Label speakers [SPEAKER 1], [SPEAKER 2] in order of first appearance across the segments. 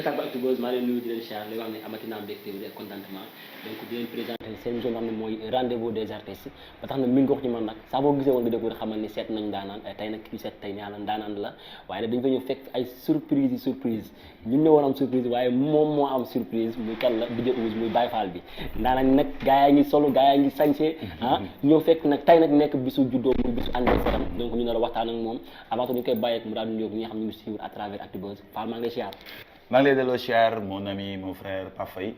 [SPEAKER 1] Tàggu Actubuzz maa leen nuyu di leen siyaar lay wax ne amati naa mbégte bi ak contentement donc di leen présenté seen émission nga xam ne mooy rendez-vous des artistes ba tax na mi ngi wax ci man nag saa boo gisee woon nga déglu xamal ni seet nañ daanaan tey nag ki seet tey ñaanal daanaan la waaye nag dañu fa ñëw fekk ay surprise ñun ñoo war am surprise waaye moom moo am surprise muy kan la DJ Ouz muy Baye Fall bi daanaan nag gaa yaa ngi solo gaa yaa ngi sañse ñëw fekk nag tey nag nekk bisu juddoo muy bisu anniversaire am donc ñu nar a waxtaan ak moom avant que ñu koy bàyyeek mu daal di nuyoog ñi nga xam ne ñu suivre à travers Actubuzz Fall maa ngi lay siyaar.
[SPEAKER 2] maa ngi lay delloo siyaar mon ami mon frère Pape Faye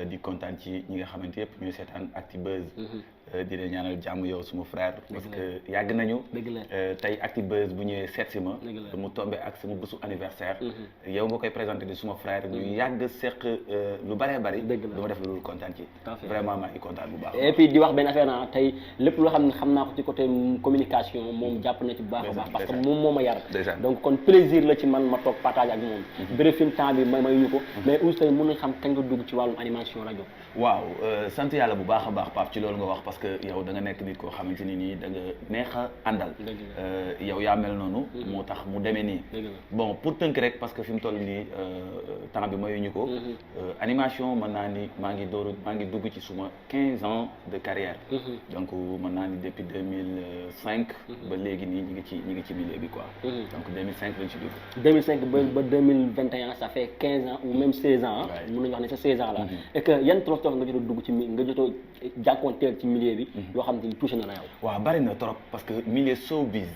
[SPEAKER 2] di kontaan ci ñi nga xamante yëpp ñuy seetaan Actubuzz di leen ñaanal jàmm yow suma frère parce que yàgg nañu tey Actubuzz bu ñëwee seet si ma mu tombé ak sama bésu anniversaire yow nga koy présenté di suma frère ñu yàgg seq lu bëree bëri du ma def lu kontaan ci vraiment maa ngi kontaan bu baax
[SPEAKER 1] et puis di wax benn affaire na tey lépp loo xam ne xam naa ko ci côté communication moom jàpp na ci bu baax a baax parce que moom moo ma yar donc kon plaisir la ci man ma toog partage ak moom brefim temps bi may ñu ko mais Ouz tey mën nañ xam kañ nga dugg ci wàllum animation rajo
[SPEAKER 2] waaw sant yàlla bu baax a baax Pape ci loolu nga wax parce que yow da nga nekk nit koo xamante ni nii da nga neex a àndal yow yaa mel noonu moo tax mu demee nii bon pour tënk rek parce que fi mu toll nii temps bi mayuñu ko animation mën naa ni maa ngi dugg ci suma 15 ans de carrière donc mën naa ni depuis 2005 ba léegi nii ñi ngi ci milieu bi quoi donc 2005 lañ ci dugg
[SPEAKER 1] 2005 ba 2021 ça fait 15 ans ou même 16 ans mën nañu wax ne c'est 16 ans là et que yan trop nga jot a dugg ci nga jot a jànkoonteel ci milieu bi yoo xam ne touché na la yow
[SPEAKER 2] waaw bari na trop parce que milieu showbiz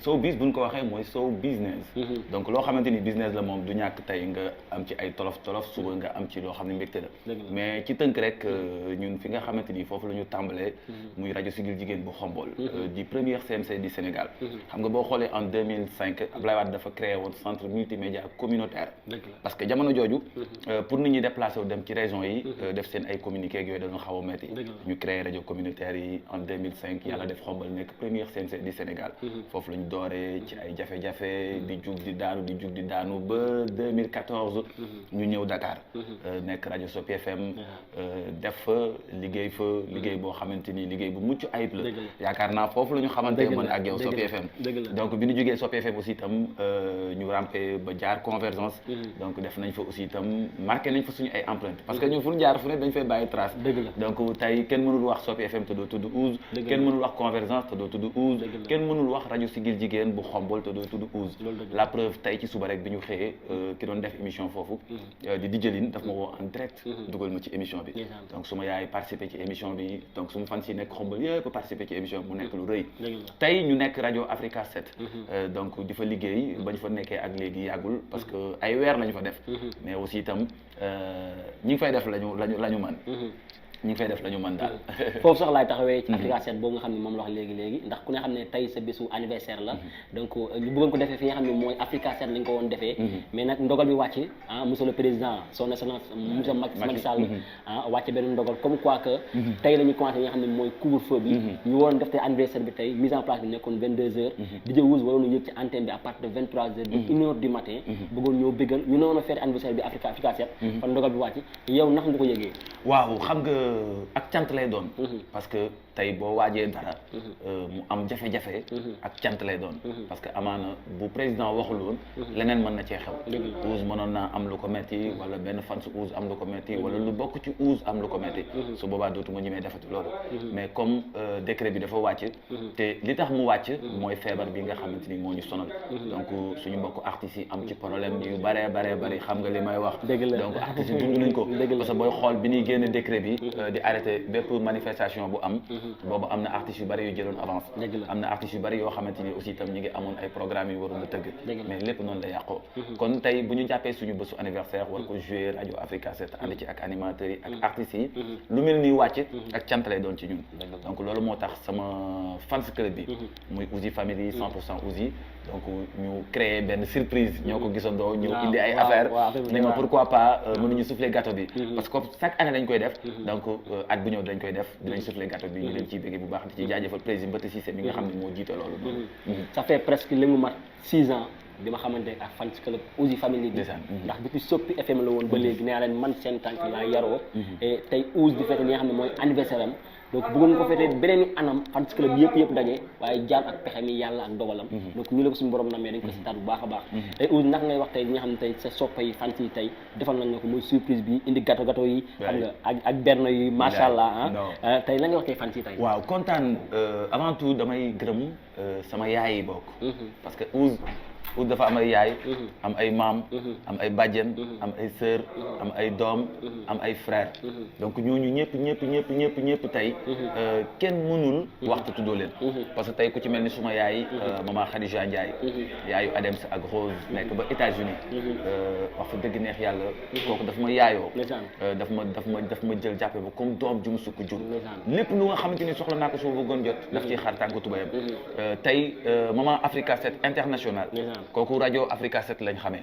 [SPEAKER 2] showbiz buñ ko waxee mooy show business donc loo xamante ni business la moom du ñàkk tey nga am ci ay tolof suba nga am ci loo xam ne mbégte la mais ci tënk rek ñun fi nga xamante ni foofu la ñu tàmbalee muy rajo Siggil Jigéen bu Xombol di première CMC du Sénégal xam nga boo xoolee en 2005 Abdoulaye Wade dafa créé woon centre multimédia communautaire parce que jamono jooju pour nit ñi déplacé wu dem ci région yi def seen ay communiqué ak yooyu dañoo xaw a metti ñu créé rajo communautaire yi en 2005 yàlla def Xombol nekk première CMC du Sénégal foofu la ñu dooree ci ay jafe-jafe di jug di daanu ba 2014 ñu ñëw Dakar nekk rajo Sopi FM def fa liggéey boo xamante ni liggéey bu mucc ayib la yaakaar naa foofu la ñu xamante man ak yow Sopi FM donc bi ñu jógee Sopi FM aussi itam ñu rampé ba jaar Convergence donc def nañ fa aussi itam marqué nañ fa suñu ay empreinte parce que ñun fu ñu jaar fu ne dañ fay bàyyi trace donc tey kenn mënul wax Sopi FM te doo tudd Ouz kenn mënul wax Convergence te doo tudd Ouz kenn mënul wax rajo Siggil Jigéen bu Xombol te doo tudd Ouz la preuve tey ci suba rek bi ñu xëyee ki doon def émission foofu di Dijalin daf ma woo en direct dugal ma ci émission bi donc su ma yaay participé ci émission bi donc su ma fan si nekk Xombol yëpp participé ci émission bi mu nekk lu rëy tey ñu nekk rajo Africa 7 donc di fa liggéey ba ñu fa nekkee ak léegi yàggul parce que ay weer lañu fa def mais aussi itam ñi ngi fay def lañu man ñu ngi fay def la ñu mën daal
[SPEAKER 1] foofu sax laay taxawee ci Africa 7 boobu nga xam ne moom la wax léegi ndax ku ne xam ne tey sa bésu anniversaire la donc ñu bëggoon ko defee fi nga xam ne mooy Africa 7 lañ ko woon defee mais nag ndogal bi wàcc monsieur le président son excellence monsieur Macky Sall wàcc benn ndogal comme quoi que tey la ñu commencé li nga xam ne mooy couvre-feu bi ñu waroon def tey anniversaire bi tey mise en place bi nekkoon 22h DJ Ouz waroon na yëg ci antenne bi à partir de 23h bi 1h du matin bëggoon ñoo béggal ñu noonu fête anniversaire bi Africa 7 kon ndogal bi wàcc yow nax nga ko yëgee
[SPEAKER 2] waaw xam nga ak cant lay doon parce que tey boo waajee dara mu am jafe-jafe ak cant lay doon parce que amaana bu président waxul woon leneen mën na cee xew Ouz mënoon naa am lu ko metti wala benn fan su Ouz am lu ko metti wala lu bokk ci Ouz am lu ko metti su boobaa dootuma ñemee defati loolu mais comme décret bi dafa wàcc te li tax mu wàcc mooy feebar bi nga xamante ni moo ñu sonal donc suñu mbokk artistes yi am ci problème yu bare xam nga li may wax donc artistes yi dund nañ ko parce que booy xool bi ñuy génne décret bi di arrêté bépp manifestation bu am boobu am na artistes yu bari yu jëloon avance am na artistes yu bari yoo xamante ni aussi itam ñi ngi amoon ay programmes yu waroon a tëgg mais lépp noonu la yàqoo kon tey bu ñu jàppee suñu bésu anniversaire war ko jouer rajo Africa 7 ànd ci ak animateurs yi ak artistes yi lu mel ni wàcc ak cant lay doon ci ñun donc loolu moo tax sama fans club bi muy Ouzi Family 100% Ouzi donc ñu créé benn surprise ñoo ko gisandoo ñu indi ay affaire ne ma pourquoi pas mënuñu souffler gâteau bi parce que chaque année dañ koy def donc at bu ñëw dañ koy def dinañ souffler gâteau bi ñu leen ciy bëgg bu baax di ci jaajëfal président Mbati Cissé mi nga xam ne moo jiite loolu
[SPEAKER 1] ça fait presque li mu mat 6 ans bi ma xamante ak fans club Ouzi Family bi ndax depuis Sopi FM la woon ba léegi nee leen man seen tànk laa yaroo et tey Ouz di fekk li nga xam ne mooy anniversaire am donc bëggoon ko féetee beneen anam fan si club yëpp daje waaye jaar ak pexe mi yàlla ak dogalam donc ñu la ko suñu borom namee dañ ko seetaan bu baax a baax tey Ousse naka ngay wax tey ñi nga xam ne tey sa soppa yi fan si tey defal nañ nga ko muy surprise bi indi gâteau yi xam nga ak berne yi macha allah tey la nga wax tey fan si tey
[SPEAKER 2] waaw kontaan avant tout damay gërëm sama yaay yi bokk parce que Ousse dafa am ay yaay am ay maam am ay bàjjen am ay sœur am ay doom am ay frère donc ñooñu ñëpp tey kenn mënul waxtu tuddoo leen parce que tey ku ci mel ni suma yaay maman Khadija Ndiaye yaayu Adams ak Rose nekk ba États-Unis wax fa dëgg neex yàlla kooku daf ma yaayoo daf ma jël jàppe ba comme doom ju mu sukk jur lépp lu nga xamante ni soxla naa ko suma bëggoon jot daf ciy xaar tànk tubayam tey maman Africa 7 international kooku rajo Africa 7 lañ xamee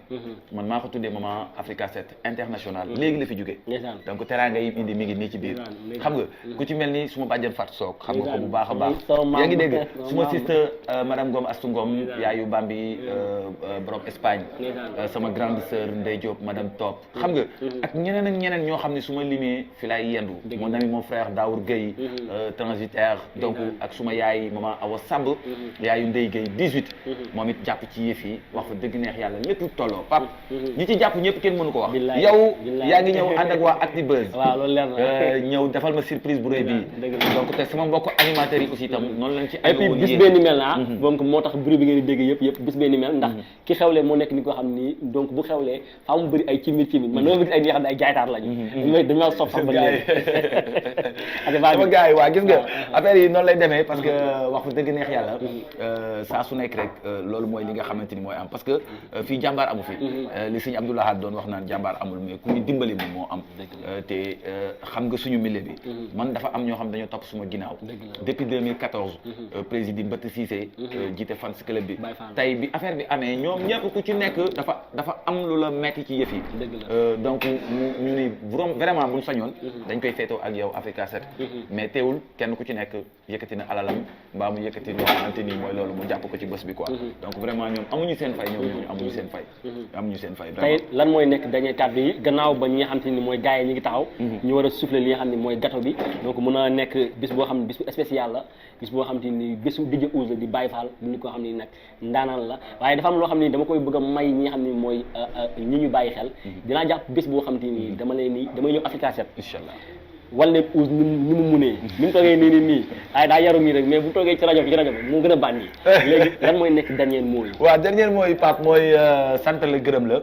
[SPEAKER 2] man maa ko tuddee maman Africa 7 international léegi la fi jóge donc teraanga yi indi mi ngi nii ci biir xam nga ku ci mel ni suma bàjjen Fat Sock xam nga ko bu baax a baax yaa ngi dégg suma sister madame Ngom Astou Ngom yaayu Bambi borom Espagne sama grande sœur Ndey Diop madame Top xam nga ak ñeneen ñoo xam ne su ma limee fi laay yendu mon ami mon frère Daour Gueye transitaire donc ak suma yaay maman Awa Samb yaayu Ndey Gueye 18 moom it jàpp ci yëf yi wax fa dëgg neex yàlla lépp tolloo pap ñi ci jàpp ñëpp kenn mënu ko wax yow yaa ngi ñëw ànd ak waa Actubuzz ñëw defal ma surprise bu rëy bii donc te sama mbokk animateurs yi aussi itam noonu lañ ci
[SPEAKER 1] et puis bis bee ni mel na donc moo tax bruit bi ngeen di dégg yëpp bis bee ni mel ndax ki xewlee moo nekk ni ko xam ni donc bu xewlee faa mu bëri ay cimir man dama bëri ay ñi xam ne ay jaaytaar lañu dañoo sof sax ba léegi
[SPEAKER 2] sama gars yi waa gis nga affaire yi noonu lay demee parce que wax fa dëgg neex yàlla saa su nekk rek loolu mooy li nga xamante ni mooy am parce que fii jàmbaar amu fi li sëñ Abdou Lahad doon wax naan jàmbaar amul mais ku ñu dimbali moom moo am te xam nga suñu milieu bi man dafa am ñoo xam dañoo topp suma ginnaaw depuis 2014 président Mbëtt Cissé jiite fans club bi tey bi affaire bi amee ñoom ñëpp ku ci nekk dafa am lu la metti ci yëf yi donc ñu ni vraiment buñ sañoon dañ koy feetoo ak yow Africa 7 mais teewul kenn ku ci nekk yëkkati na alalam mbaa mu yëkkati loo xamante ni mooy loolu mu jàpp ko ci bés bi quoi donc vraiment ñoom amuñu seen fay amuñu seen fay
[SPEAKER 1] tey lan mooy nekk dernier kàddu yi gannaaw ba ñi nga xam te ni mooy gars yi ñi ngi taxaw ñu war a souffler li nga xam ne mooy gâteau bi donc mën a nekk bis boo xam ne bis bu spécial la bis boo xam te ni bésu DJ Ousse di Baye Fall di ko xam ni nag ndaanaan la waaye dafa am loo xam ni dama koy bëgg a may ñi nga xam ne mooy ñi ñu bàyyi xel dinaa jàpp bis boo xam te ni damay ñëw Africa 7
[SPEAKER 2] inchallah
[SPEAKER 1] wala Ousse ni mu munee ni mu toogee nii waaye daa yaru nii rek mais bu toogee ci rajo bi moo gën a bànn léegi lan mooy nekk dernier mot yi
[SPEAKER 2] waaw dernier mot yi Pape mooy sant la gërëm la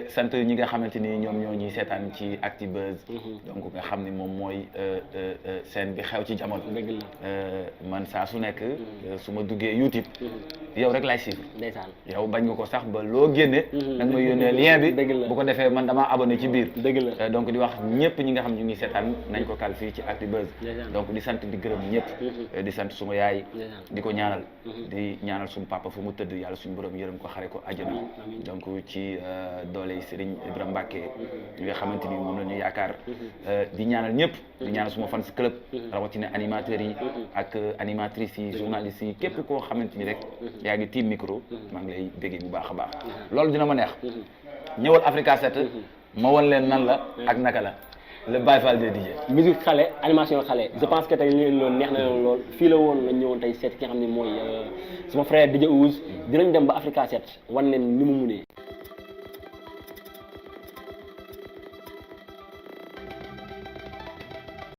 [SPEAKER 2] sant ñi nga xamante ni ñoom ñoo ñuy seetaan ci Actubuzz donc nga xam ni moom mooy scène bi xew ci jamono man saa su nekk su ma duggee YouTube yow rek laay suivre
[SPEAKER 1] ndeysaan
[SPEAKER 2] yow bañ nga ko sax ba loo génne nag may yónnee lien bi bu ko defee man damaa abonné ci biir donc di wax ñëpp ñi nga xam ñu ngi seetaan nañ ko kal fii ci Actubuzz donc di sant di gërëm ñëpp di sant suma yaay di ko ñaanal di ñaanal suñu papa fu mu tëdd yàlla suñu borom yërëm ko xare ko àjjana donc ci doole Serigne Ibrahima Mbacké yi nga xamante ni moom la ñu yaakaar di ñaanal ñëpp di ñaanal suma fans club rawatina animateurs yi ak animatrices yi journalistes yi képp koo xamante ni rek yaa ngi tiim micro maa ngi lay béggee bu baax a baax loolu dina ma neex ñëwal Africa 7 ma won leen nan la ak naka la le Baye Fall des DJ
[SPEAKER 1] musique xale animation xale je pense que tey leen loolu neex na leen lool fii la woon lañ ñëwoon tey seet ki nga xam ne mooy sama frère DJ Ousse dinañ dem ba Africa 7 wan leen ni mu munee